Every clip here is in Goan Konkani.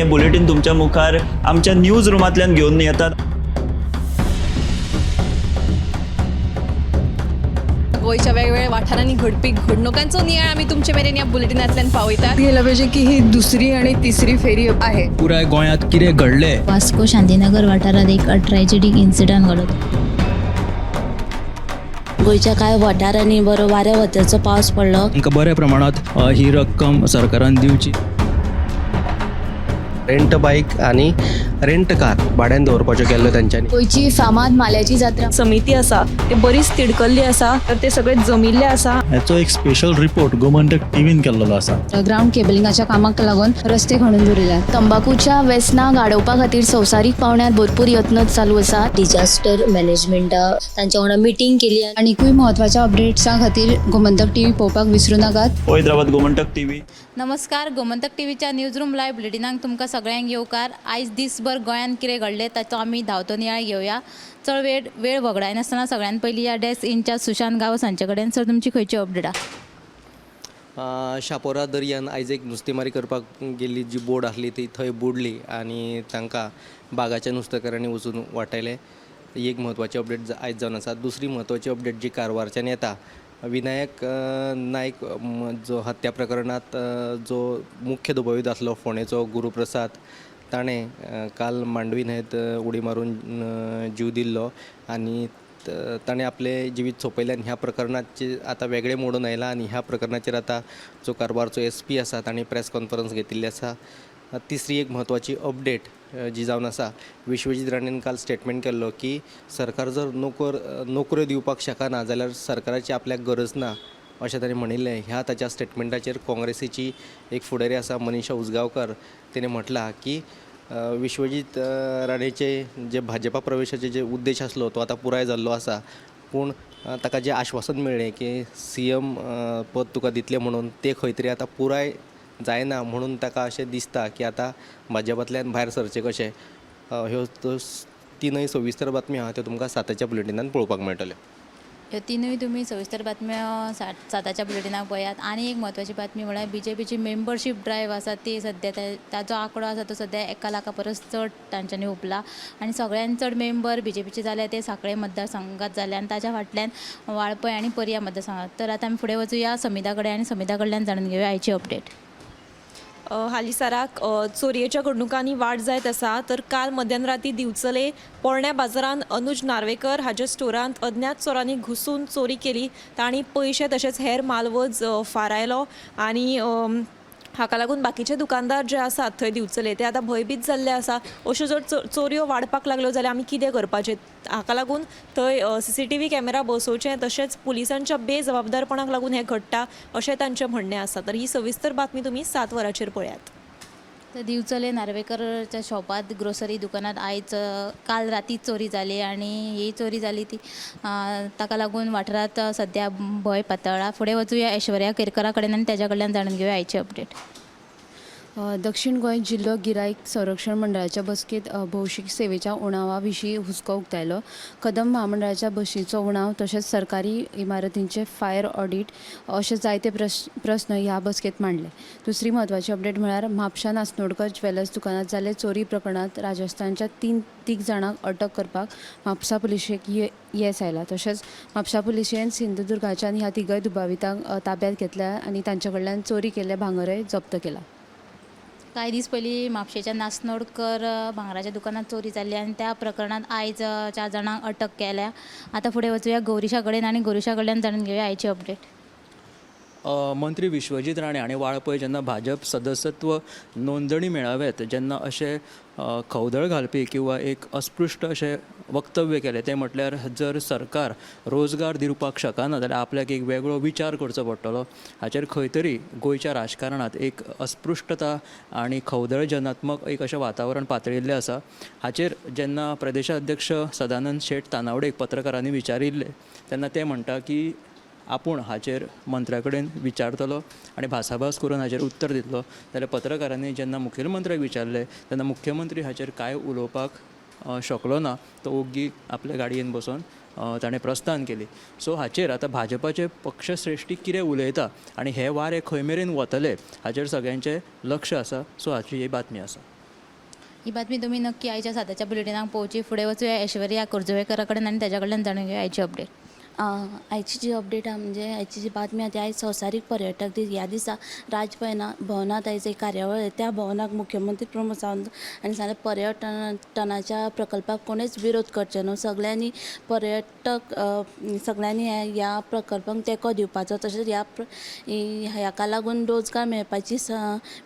हें बुलेटीन तुमच्या मुखार आमच्या न्यूज रुमांतल्यान घेवन येतात. गोंयच्या वेगवेगळ्या वाठारांनी घडपी घडणुकांचो नियाळ आमी तुमचे मेरेन ह्या बुलेटिनांतल्यान पावयतात. गेलं पाहिजे की ही दुसरी आणि तिसरी फेरी आहे. पुराय गोंयांत कितें घडलें. वास्को शांतीनगर वाठारांत एक ट्रॅजेडीक इन्सिडंट घडलो. गोंयच्या कांय वाठारांनी बरो वाऱ्या वताचो पावस पडलो. तांकां बऱ्या प्रमाणांत ही रक्कम सरकारान दिवची. रेंट बायक आनी रेंट कार भाड्यान दवरपाच्यो केल्ल्यो तेंच्यांनी. गोंयची फामाद माल्याची जात्रा. समिती आसा ते बरीच तिडकल्ली आसा, तर ते सगळे जमिल्ले आसा. हाचो एक स्पेशल रिपोर्ट गोमंतक टीव्हीन केल्लो आसा. ग्रावंड केबलिंगाच्या कामाक लागून रस्ते खणून दवरिल्यात. तंबाकूच्या वेसनाक आडोवपा खातीर संवसारीक पांवड्यार भरपूर यत्न चालू आसा. डिजास्टर मॅनेजमेंटा तांच्या वांगडा मिटींग केली. आनीकूय म्हत्वाच्या अपडेट्सां खातीर गोमंतक टीव्ही पळोवपाक विसरूं नाकात. पळयत रावात गोमंतक टीव्ही. नमस्कार, गोमंतक टीव्हीच्या न्यूज रूम लायव्ह बुलेटिनाक तुमकां सगळ्यांक येवकार. आयज दीसभर गोंयांत कितें घडलें ताचो आमी धांवतो नियाळ घेवया. चड वेळ वेळ वगडायनासतना सगळ्यान पयलीं ह्या डेस्क इन्चार्ज सुशांत गांवस हांचे कडेन. सर, तुमची खंयची अपडेट आहा? शापोरा दर्यान आयज एक नुस्तेमारी करपाक गेल्ली जी बोट आसली ती थंय बुडली आनी तांकां बागाच्या नुस्तेकारांनी वचून वाटयलें. ही एक म्हत्वाची अपडेट आयज जावन आसा. दुसरी म्हत्वाची अपडेट जी कारवारच्यान येता, विनायक नायक जो हत्या प्रकरणांत जो मुख्य दुबावीत आसलो फोंडेचो गुरुप्रसाद, ताणें काल मांडवी न्हंयेंत उडी मारून जीव दिल्लो आनी ताणें आपलें जिवीत सोंपयलें. आनी ह्या प्रकरणाचेर आतां वेगळें मोडून आयलां आनी ह्या प्रकरणाचेर आतां जो कारवारचो एस पी आसा ताणें प्रेस कॉन्फरन्स घेतिल्ली आसा. तिसरी एक म्हत्वाची अपडेट जी जावन आसा, विश्वजीत राणेन काल स्टेटमेंट केल्लो की सरकार जर नोकऱ्यो दिवपाक शकना जाल्यार सरकाराची आपल्याक गरज ना अशें ताणें म्हणिल्लें. ह्या ताच्या स्टेटमेंटाचेर काँग्रेसीची एक फुडारी आसा मनीषा उजगांवकर, तिणें म्हटलां की विश्वजीत राणेचे जे भाजपा प्रवेशाचे जे उद्देश आसलो तो आतां पुराय जाल्लो आसा, पूण ताका जें आश्वासन मेळ्ळें की सी एम पद तुका दितलें म्हणून, तें खंय तरी आतां पुराय जायना म्हणून ताका अशें दिसता की आतां भाजपांतल्यान भायर सरचें कशें. ह्यो तिनूय सविस्तर बातम्यो आहा त्यो तुमकां 7च्या बुलेटिनान पळोवपाक मेळटल्यो. ह्यो तिनूय तुमी सविस्तर बातम्यो 7च्या बुलेटिनाक पळयात. आनी एक म्हत्वाची बातमी म्हळ्यार बीजेपीची मेंबरशीप ड्रायव्ह आसा ती सद्या ताचो आंकडो आसा तो सद्या 1 लाखा परस चड तांच्यांनी हुपला आनी सगळ्यान चड मेंबर बीजेपीचे जाल्या ते सांखळे मतदारसंघात जाले आनी ताच्या फाटल्यान वाळपय आनी पर्या मतदारसंघात. तर आतां आमी फुडें वचुया समिता कडेन आनी समिता कडल्यान जाणून घेवया आयची अपडेट. हालींसराक चोरयेच्या घडणुकांनी वाड जायत आसा. तर काल मध्यान राती दिवचले पोरण्या बाजारांत अनुज नार्वेकर हाच्या स्टोरांत अज्ञात चोरांनी घुसून चोरी केली. तांणी पयशे तशेंच हेर मालवज फारायलो आनी हाका लागून बाकीचे दुकानदार जे आसात थंय दिवचले ते आतां भंयभीत जाल्ले आसा. अश्यो जर चोरयो वाडपाक लागल्यो जाल्यार आमी कितें करपाचें? हाका लागून थंय CCTV camera बसोवचें, तशेंच पुलिसांच्या बेजबाबदारपणाक लागून हें घडटा अशें तांचें म्हणणें आसा. तर ही सविस्तर बातमी तुमी 7 वरांचेर पळयात. तर दिवचले नार्वेकरच्या शॉपात ग्रोसरी दुकानात आयज काल राती चोरी जाली आनी ही चोरी जाली ती ताका लागून वाठारांत सद्या भंय पातळ्ळा. फुडें वचुया ऐश्वर्या केरकरा कडेन आनी ताच्या कडल्यान जाणून घेवया आयची अपडेट. दक्षिण गोंय जिल्लो गिरायक संरक्षण मंडळाच्या बसकेंत भौशीक सेवेच्या उणावा विशीं हुस्को उक्तायलो. कदंब म्हामंडळाच्या बशीचो उणाव तशेंच सरकारी इमारतींचे फायर ऑडीट अशे जायते प्रस्न ह्या बसकेंत मांडले. दुसरी म्हत्वाची अपडेट म्हळ्यार म्हापशा नास्नोडकर ज्वेलर्स दुकानांत जाल्ले चोरी प्रकरणांत राजस्थानच्या 3 जाणांक अटक करपाक म्हापसा पुलिशेक येस आयला. तशेंच म्हापसा पुलिशेन सिंधुदुर्गाच्यान ह्या तिगय दुबावितांक ताब्यांत घेतल्या आनी तांचे कडल्यान चोरी केल्लें भांगरय जप्त केलां. कांय दीस पयलीं म्हापशेच्या नास्नोडकर भांगराच्या दुकानात चोरी जाल्ली आनी त्या प्रकरणांत आयज 4 जाणांक अटक केल्या. आतां फुडें वचुया गौरीशा कडेन आनी गौरीशा कडल्यान जाणून घेवया आयची अपडेट. मंत्री विश्वजीत राणे आनी वाळपय जेन्ना भाजप सदस्यत्व नोंदणी मेळाव्यात जेन्ना अशें खवदळ घालपी किंवा एक अस्पृश्ट अशें वक्तव्य केलें, तें म्हटल्यार जर सरकार रोजगार दिवपाक शकना जाल्यार आपल्याक एक वेगळो विचार करचो पडटलो. हाचेर खंय तरी गोंयच्या राजकारणांत एक अस्पृश्टता आनी खवदळजनात्मक एक अशें वातावरण पातळिल्लें आसा. हाचेर जेन्ना प्रदेशाध्यक्ष सदानंद शेट तानावडेक पत्रकारांनी विचारिल्लें तेन्ना ते म्हणटा की आपूण हाचेर मंत्र्या कडेन विचारतलो आनी भासाभास करून हाचेर उत्तर दितलो. जाल्यार पत्रकारांनी जेन्ना मुखेलमंत्र्याक विचारलें तेन्ना मुख्यमंत्री हाचेर कांय उलोवपाक शकलो ना, तो ओग्गी आपल्या गाडयेन बसोन ताणें प्रस्थान केली. सो हाचेर आतां भाजपाचे पक्षश्रेश्ठी कितें उलयता आनी हे वारें खंय मेरेन वतले हाचेर सगळ्यांचें लक्ष आसा. सो हाची ही बातमी आसा. ही बातमी तुमी नक्की आयच्या साताच्या बुलेटिनाक पळोवची. फुडें वचूया ऐश्वर्या खोर्जुवेकरा कडेन आनी ताच्या कडल्यान जाणून घेवया आयची अपडेट. आयची जी अपडेट आहा म्हणजे आयची जी बातमी आहा ती आयज संवसारीक पर्यटक दीस. ह्या दिसा राजभवना भवनांत आयज एक कार्यावळ, त्या भवनाक मुख्यमंत्री प्रमोद सावंत हांणी सांगलें पर्यटनाच्या प्रकल्पाक कोणेच विरोध करचे न्हू, सगळ्यांनी पर्यटक सगळ्यांनी ह्या प्रकल्पांक तेंको दिवपाचो, तशेंच ह्या ह्याका लागून रोजगार मेळपाची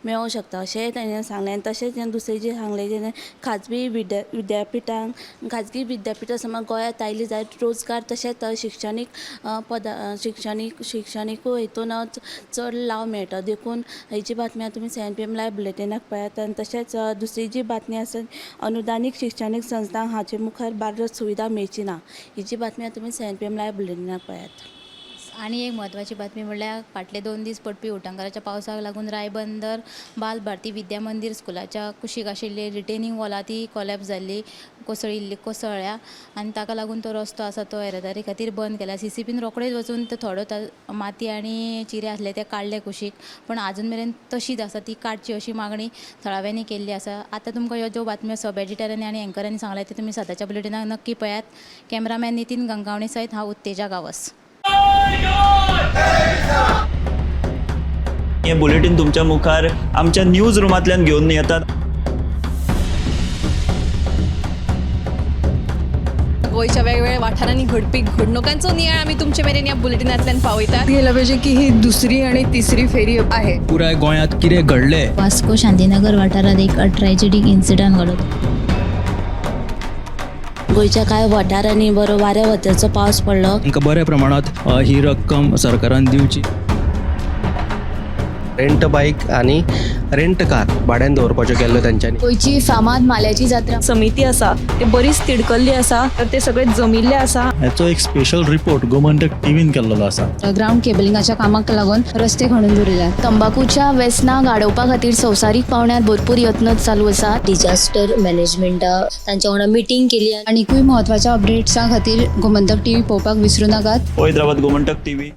मेळोंक शकता अशेंय ताणें सांगलें. आनी तशेंच दुसरें जें सांगलें जें खाजगी विद्यापिठांक, खाजगी विद्यापिठां समज गोंयांत आयलीं जाल्यार रोजगार तशेंच शिक्षणीक पदा शिक्षणीक शिक्षणीकूय हितून चड लाव मेळटा. देखून हेची बातमी तुमी 7 PM live बुलेटिनाक पळयात. आनी तशेंच दुसरी जी बातमी आसा अनुदानीक शिक्षणीक संस्थांक हाचे मुखार बारस सुविधा मेळची ना, हिची बातमी तुमी 7 PM live बुलेटिनाक पळयात. आनी एक म्हत्वाची बातमी म्हणल्यार फाटले 2 दीस पडपी उटंगाराच्या पावसाक लागून रायबंदर बाल भारती विद्या मंदीर स्कुलाच्या कुशीक आशिल्ली रिटेनिंग वॉला ती कोलॅप्स जाल्ली, कोसळिल्ली, कोसळ्ळ्या आनी ताका लागून तो रस्तो आसा तो येरादारी खातीर बंद केला. सीसीपीन रोखडेच वचून ते थोडो माती आनी चिरे आसले ते काडले कुशीक, पूण आजून मेरेन तशीच आसा, ती काडची अशी मागणी थळाव्यांनी केल्ली आसा. आतां तुमकां ह्यो ज्यो बातम्यो सब एडिटरांनी आनी एंकरांनी सांगल्या त्यो तुमी सदांच्या बुलेटिनाक नक्की पळयात. कॅमेरामॅन नितीन गंगावणे सयत हांव उत्तेजा गांवस. हे बुलेटीन तुमच्या मुखार आमच्या न्यूज रुमांतल्यान घेवन येतात. गोंयच्या वेगवेगळ्या वाठारांनी घडपी घडणुकांचो नियाळ आमी तुमचे मेरेन ह्या बुलेटिनांतल्यान पावयतात. गेला पाहिजे की ही दुसरी आणि तिसरी फेरी आहे. पुराय गोंयांत कितें घडलें. वास्को शांतीनगर वाठारांत एक ट्रॅजेडीक इन्सिडंट घडलो. गोंयच्या कांय वाठारांनी बरो वाऱ्या वताचो पावस पडलो. तांकां बऱ्या प्रमाणांत ही रक्कम सरकारान दिवची. रेंट बायक आनी रेंट कार भाड्यान दवरपाच्यो केल्ल्यो तेंच्यांनी. गोंयची फामाद माल्याची जात्रा समिती आसा ते बरीच तिडकल्ली आसा, तर ते सगळे जमिल्ले आसा. हाचो एक स्पेशल रिपोर्ट गोमंतक टीव्हीन केल्लो आसा. ग्रावंड केबलिंगाच्या कामाक लागून रस्ते खणून दवरिल्यात. तंबाकूच्या वेसनाक आडोवपा खातीर संवसारीक पावंड्यार भरपूर यत्न चालू आसात. डिजास्टर मॅनेजमेंटा तांच्या वांगडा मिटींग केली. आनीकूय म्हत्वाच्या अपडेट्सां खातीर गोमंतक टीव्ही पळोवपाक विसरूं नाकात. पळयत रावात गोमंतक टीव्ही.